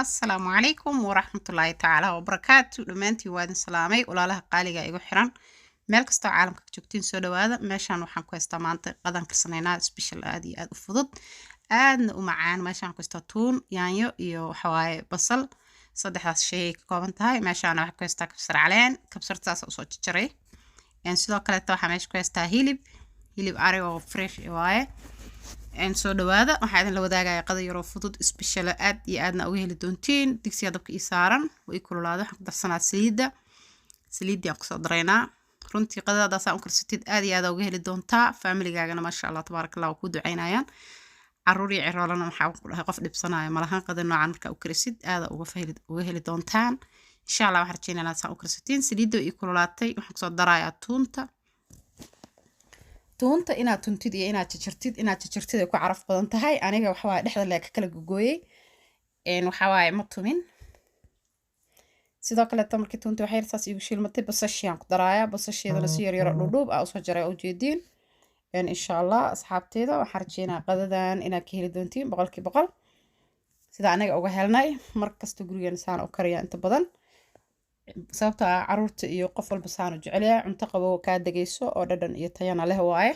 Asalaamu calaykum waraxmatullaahi tacaala wabarakaatu. Dhammaantiin waa idin salaamay, walaalaha qaaliga igu xiran meel kastoo caalamka ka joogtiin. Soo dhawaada. Meeshaan waxaan ku haystaa maanta qadan karsanaynaa special, aad iyo aad u fudud, aadna u macaan. Meeshaan ku haystaa tuun, yaanyo iyo waxawaaye basal. Saddexdaas shay ay ka kooban tahay. Meeshaan waxaan ku haystaa kabsar caleen, kabsartaas usoo jajaray. Sidoo kaleeto waxaa meesha ku haystaa hilib, hilib ari oo fresh waaye. Soo dhawaada. Waxaa idin la wadaagaya qada yaroo fudud, special, aad iyo aadna uga heli doontiin. Digsiga dabka ii saaran way kululaada. Waxaan ku darsanaa saliidda, saliiddii aan kusoo daraynaa. Runtii qadadaas u karsatid aad iyo aad uga heli doontaa, faamiligaagana maasha Allah tabaaraka Allah waa kuu ducaynayaan. Caruur iyo ciroolana waxaa ku dhahay qof dhibsanaya malahan qada noocan markaa u karisid, aada uga heli doontaan insha Allah. Waxaan rajeynaa inaad saan u karsatiin. Saliidda ii kululaatay, waxaan kusoo darayaa tuunta. Tuunta inaad tuntid iyo inaad jajartid, inaad jajartid ay ku caraf badan tahay. Aniga waxawaaye dhexda lee ka kala gogooyey, waxawaaye ma tumin. Sidoo kaleeto markii tuunta waxay saas iigu shiilmatay, basashiaan ku daraaya. Basasheedana si yar yaro dhuudhuub aa usoo jaray, ujeediin. Insha Allah asxaabteeda, waxaan rajeynaa qadadan inaad ka heli doontiin 100%, sida anaga uga helnay. Mar kasta gurigeena saan u kariya inta badan, sababta ah caruurta iyo qof walba saanu jecelyahay. Cunto qabow kaa degayso oo dhadhan iyo tayana leh waaye.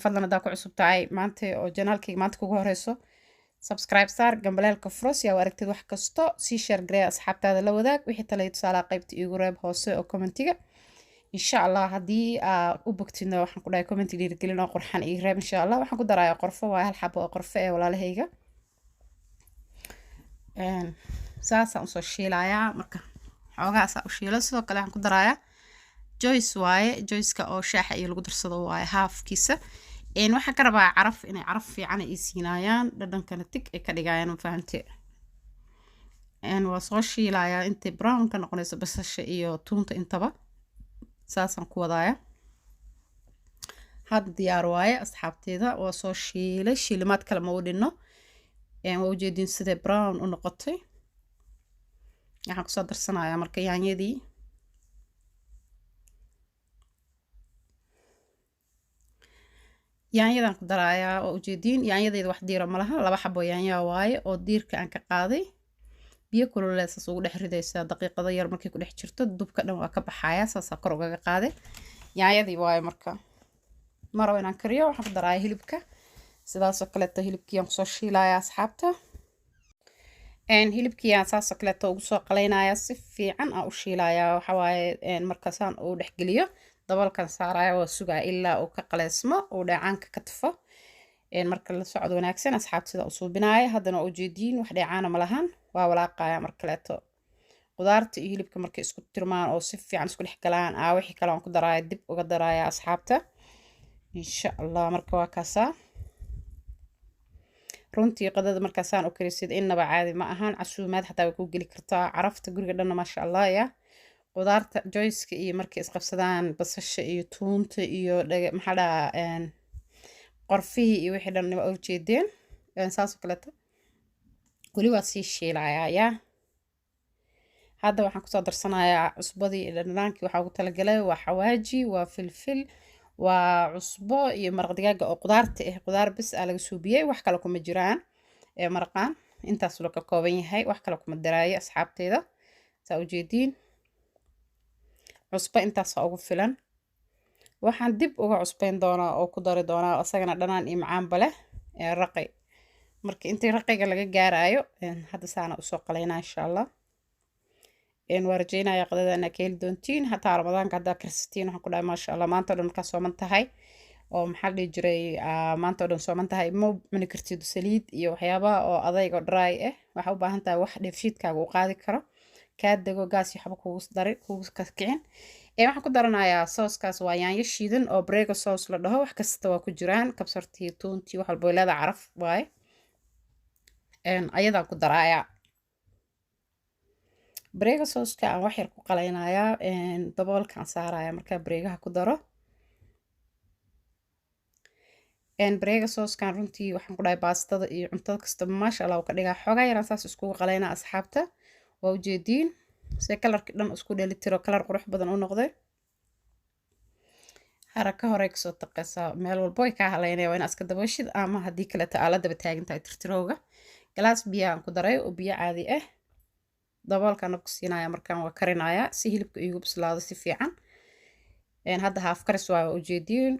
Fadlan haddaa ku cusub tahay maanta oo channelkayga maanta kugu horeyso, subscribe saar, gambaleelka furo si aa u aragtid wax kasto. Sii share garee, asxaabtaada la wadaag. Wixii talay tusaalaha qaybta iigu reeb hoose oo commentiga insha Allah. Haddii aa u bogtidna, waxaan ku dhahay comment dhiirigelin oo qurxan ii reeb insha Allah. Waxaan ku darayaa qorfo, waa hal xabo oo qorfo ee walaalahayga. Saasaan usoo shiilayaa marka, xoogaasaa u shiilo. Sidoo kale waxaan ku darayaa Joyce waaye, Joyceka oo shaaxa iyo lagu darsado waaye haafkiisa. Waxaan ka rabaa caraf, inay caraf fiican ay siinaayaan, dhadhankana tig ay ka dhigayaan, ma fahamte? Waa soo shiilayaa intay brown ka noqonayso basasha iyo tuunta intaba, saasaan ku wadaaya. Hadda diyaar waaye asxaabteeda, waa soo shiilay, shiilimaad kale ma u dhinno. Waa ujeediin siday brown u noqotay. Waxaan kusoo darsanayaa marka yaanyadii. Yaanyadan ku darayaa, waa ujeediin. Yaanyadayda wax diira malaha, laba xabo yaanyaa waaye oo diirka aan ka qaaday. Biyo kululeed saas ugu dhex ridaysaa, daqiiqado yar markay ku dhex jirto dubka dhan waa ka baxaya, saasaa kor ugaga qaaday. Yaanyadii waaye marka, ma rabo inaan kariyo. Waxaan ku darayaa hilibka, sidaasoo kaleeto hilibkii aan kusoo shiilaya asxaabta. Hilibkii aan saasoo kaleeto ugu soo qalaynaya, si fiican aan u shiilaya. Waxa waaye markaasaan uu dhexgeliyo, daboolkan saaraya, waa sugaa ilaa uu ka qaleysmo, uu dheecaanka ka tufo. Marka la socod wanaagsan asxaabta, sida u suubinaya haddana waa ujeediin, wax dheecaana ma lahan. Waa walaaqaya mar kaleeto qudaarta iyo hilibka. Markay isku tirmaan oo si fiican isku dhex galaan, aa wixii kale aan ku daraaya dib uga daraaya asxaabta insha Allah. Marka waa kaasaa. Runtii qadada markaasaan u karisid innaba caadi ma ahan, casuumaad xataa way ku geli kartaa. Carafta guriga dhanna maasha Allah ya. Qudaarta Joyceka iyo markay isqabsadaan basasha iyo tuunta iyo maxaa dhahaa qorfihii iyo wixii dhan, waa ujeedeen. Saasoo kaleeto weli waa sii shiilayaa yaa. Hadda waxaan kusoo darsanayaa cusbadii iyo dhadhanaankii waxaa ugu talagalay. Waa xawaaji, waa filfil, waa cusbo iyo maraq digaaga oo qudaarta ah. Qudaar bis aa laga suubiyey, wax kale kuma jiraan ee maraqaan. Intaas loo ka kooban yahay, wax kale kuma daraayo asxaabteeda. Saa ujeediin, cusbo intaasaa ugu filan. Waxaan dib uga cusbeyn doonaa oo ku dari doonaa isagana dhanaan iyo macaanba leh ee raqay. Marka intii raqayga laga gaarayo, hadda saana usoo qalaynaa insha Allah. Waa rajeynaya qadada inaa ka heli doontiin, hataa Ramadaanka haddaa karsatiin. Waxaan ku dhahay maasha Allah, maanta o dhan markaa sooman tahay oo maxaa la dhihi jiray, maanta o dhan sooman tahay, ma cuni kartid saliid iyo waxyaabaha oo adayg oo dry ah. Waxaa u baahan tahay wax dheefshiidkaaga uu qaadi karo, kaa dego, gaas iyo waxba kugu dari kugu kicin. Waxaan ku daranayaa saucekaas, waa yaanyo shiidan oo Prego sauce la dhaho. Wax kasta waa ku jiraan, kabsartii, tuuntii, wax walba leeda, caraf waaye. Ayadaan ku darayaa Prego sauceka aan wax yar ku qalaynayaa, daboolkaan saaraya markaa Pregoha ku daro. Prego saucekan runtii waxaan ku dhahay baastada iyo cuntada kasta maasha Allah ka dhigaa. Xoogaa yaraan saas iskugu qalaynaa asxaabta. Waa ujeediin see colorkii dhan isku dheelitiro, color qurux badan u noqday. Haraka horey kasoo taqaysaa, meel walbo ay kaa halaynaya, waa inaad iska dabooshid ama haddii kaleeto aa la daba taagan tahay tirtirowga. Galaas biyo aan ku daray oo biyo caadi ah. Daboolkaan ku siinaya markaan waa karinayaa si hilibka iigu bislaado si fiican. Hadda haaf karis waa ujeediin.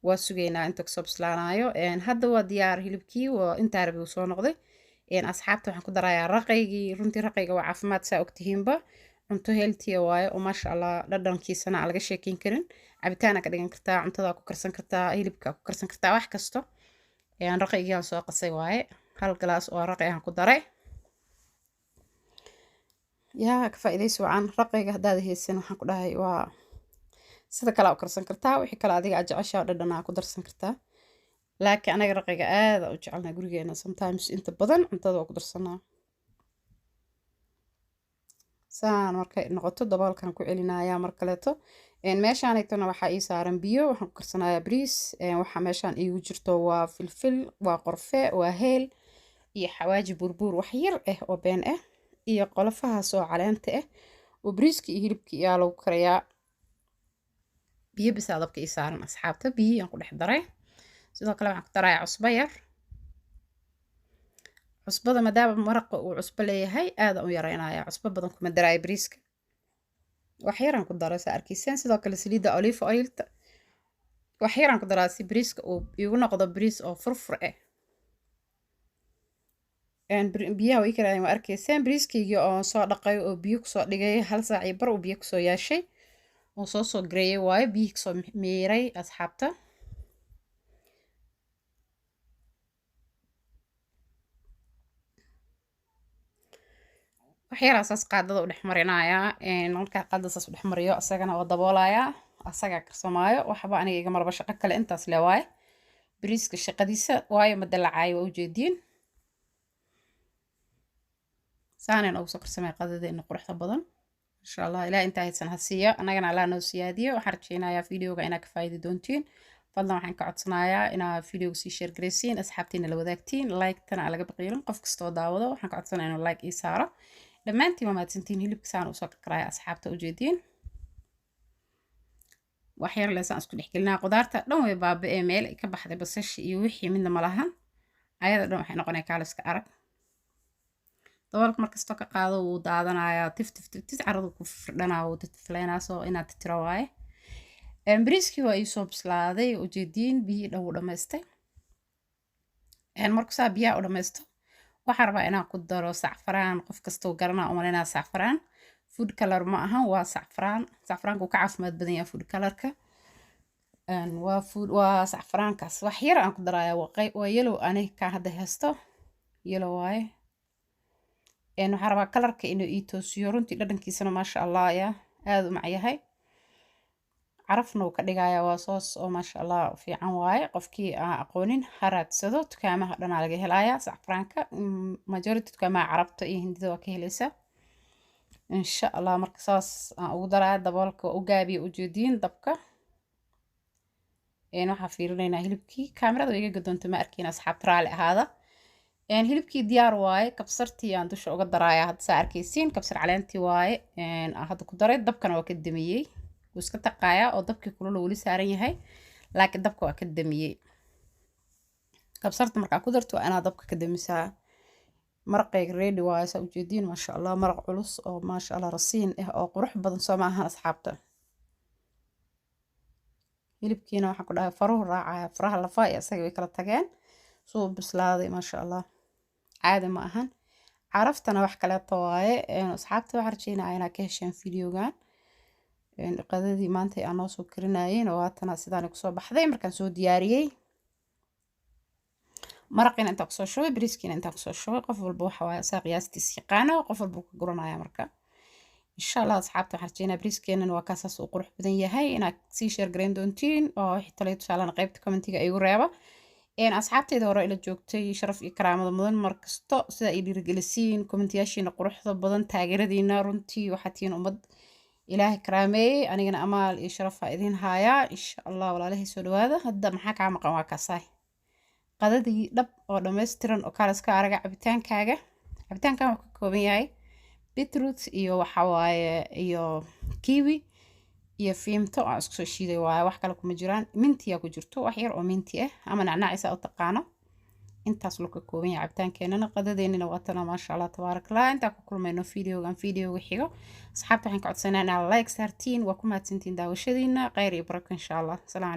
Waa sugaynaa inta kasoo bislaanayo. Hadda waa diyaar hilibkii, waa intaa rabi uu soo noqday. Asxaabta, waxaan ku darayaa raqaygii. Runtii raqayga waa caafimaad, saa ogtihiinba. Cunto healthy waaye oo maasha Allah dhadhankiisana aan laga sheekeyn karin. Cabitaana ka dhigan kartaa, cuntada ku karsan kartaa, hilibka ku karsan kartaa, wax kasto. Raqaygii aan soo qasay waaye, hal galaas oo raqay aan ku daray. Yaa ka faa'iidaysi wacan. Raqayga haddaad haysan, waxaan ku dhahay, waa sida kale u karsan kartaa. Wixii kale adiga aad jeceshaa dhadhan aa ku darsan kartaa, laakiin anaga raqayga aad u jecelnaa gurigeena. Sometimes, inta badan cuntada waa ku darsanaa. Saan markay noqoto, daboolkan ku celinayaa mar kaleeto. Meeshaanaytona waxaa ii saaran biyo, waxaan ku karsanayaa bariis. Waxaa meeshaan iigu jirto waa filfil, waa qorfe, waa heel iyo xawaaji buurbuur wax yar ah oo been ah iyo qolofahaas oo caleenta ah oo bariiska iyo hilibka iyaa lagu karayaa. Biyo bisaa dabka ii saaran, asxaabta. Biyihii aan ku dhex daray. Sidoo kale waxaan ku darayaa cusbo yar. Cusbada, maadaama maraqa uu cusbo leeyahay, aadaan u yareynayaa. Cusbo badan kuma daraayo bariiska, wax yaraan ku daray, saa arkiiseen. Sidoo kale saliidda olive oilta wax yaraan ku daraa si bariiska uu iigu noqdo bariis oo furfur ah. Biyaha way karayaan, waa arkayseen. Bariiskaygii oo soo dhaqay oo biyo kusoo dhigay, hal saac iyo bar uu biyo kusoo yeeshay oo soo gareeyay waayo, biyihii kasoo miiray, asxaabta. Wax yaraa saas qaadada u dhex marinayaa. Markaa qaadada saas u dhex mariyo, asagana waa daboolayaa, asagaa karsamaayo. Waxba aniga iga marba shaqo kale intaas le waaye bariiska shaqadiisa, waayo ma dalacaayo, waa ujeediin. Saanay noogu soo karsamay qadadeena quruxda badan, insha Allah. Ilaah intaa haysan ha siiyo, annagana Allah noo siyaadiyo. Waxaan rajeynayaa videoga inaad ka faa'iidi doontiin. Fadlan waxaan ka codsanayaa inaad videoga sii share garaysiin, asxaabtiina la wadaagtiin, like-tana aan laga baqiilin. Qof kastoo daawado waxaan ka codsanaya inuu like ii saaro. Dhammaantiin waa mahadsantiin. Hilibka saan usoo karkaraya, asxaabta, ujeediin. Wax yar leesaan isku dhex gelinaa. Qudaarta dhan way baaba-ee, meel ay ka baxday basasha iyo wixii midna ma lahan. Ayada dhan waxay noqonaya kaaliska arag. Daboolka markastoo ka qaado wuu daadanayaa, tif tif tif tif, caradu ku firdhanaa, wuu tifleynaa, soo inaad titiro waaye. Bariiskii waa iisoo bislaaday, ujeediin. Biyihii dhan wuu dhamaystay. Markuu saa biyaha u dhamaysto, waxaan rabaa inaan ku daro sacfaraan. Qof kastoo garanaa umalaynaa sacfaraan food color ma ahan, waa sacfaraan. Sacfaraanka uu ka caafimaad badan yahay food colorka. Waa food, waa sacfaraankaas. Wax yar aan ku darayaa, waa yellow. Ani kaan hadda haysto yellow waaye. Waxaan rabaa colorka inuu ii toosiyo. Runtii dhadhankiisana maasha Allah yaa aada u macyahay, carafna uu ka dhigaya. Waa soos oo maasha Allah fiican waaye. Qofkii aan aqoonin ha raadsado, dukaamaha dhanaa laga helayaa sacfaraanka. Majority dukaamaha Carabta iyo Hindida waa ka helaysaa, insha Allah. Marka saas aan ugu daraya, daboolka waa u gaabiya, ujeediin dabka. Waxaa fiirinaynaa hilibkii. Kaamirada iga gadoonta, ma arkiin, asxaabta, raali ahaada. Hilibkii diyaar waaye. Kabsartii aan dusha uga daraaya hadda, saa arkaysiin. Kabsar caleentii waaye aan hadda ku daray. Dabkana waa ka damiyey. Wuu iska taqaayaa oo dabkii kulula weli saaran yahay, laakiin dabka waa ka damiyey. Kabsarta markaa ku darto, waa inaad dabka ka damisaa. Maraqayga ready waaye, saa ujeediin, maasha Allah. Maraq culus oo maasha Allah rasiin ah oo qurux badan, soo ma ahan, asxaabta? Hilibkiina waxaan ku dhahay faruhu raacaya, faraha lafa iyo isaga way kala tageen suu bislaaday, maasha Allah, caadi ma ahan. Caraftana wax kaleeto waaye. Asxaabta, waxaan rajeynaya inaad ka hesheen videogan. Qadadii maanta aan noo soo karinayeen oo haatana sidaan kusoo baxday markaan soo diyaariyey. Maraqiina intaan kusoo shubay, bariiskiina intaan kusoo shubay. Qof walba waxa waaye saa qiyaastiis yaqaano, qof walba ka guranaya. Marka insha Allah, asxaabta, waxaan rajeynaya bariiskeenana waa kaasaas uu qurux badan yahay inaad sii share garayn doontiin, oo wixii talay tusaalena qaybta commentiga igu reeba. Asxaabteyda hore ila joogtay, sharaf iyo karaamada mudan markasto sida ay dhiirigelisiin, commentiyaashiina quruxda badan, taageeradiina, runtii waxaa tihiin ummad Ilaahay karaameeyey. Anigana amaal iyo sharafaa idiin haayaa, insha Allah. Walaalahay, soo dhawaada. Hadda maxaa kaa maqan? Waa kaasaay qadadii dhab oo dhammaystiran oo kaaliska araga. Cabitaankaaga, cabitaankan wuxuu ka kooban yahay beetroot iyo waxa waaye iyo kiwi. Iyo fiimto aan isku soo shiiday waaye, wax kale kuma jiraan. Mintiyaa ku jirto, wax yar oo minti ah ama nacnaacisa u taqaano. Intaas loo ka kooban yahay cabitaankeenana. Qadadeennina waatana, maasha Allah, tabaarakallah. Intaa ku kulmayno videogan videoga xigo, asxaabta waxaan ka codsanaa inaa like saartiin. Waa ku mahadsantiin daawashadiina. Khayr iyo barako, insha Allah. Salaam.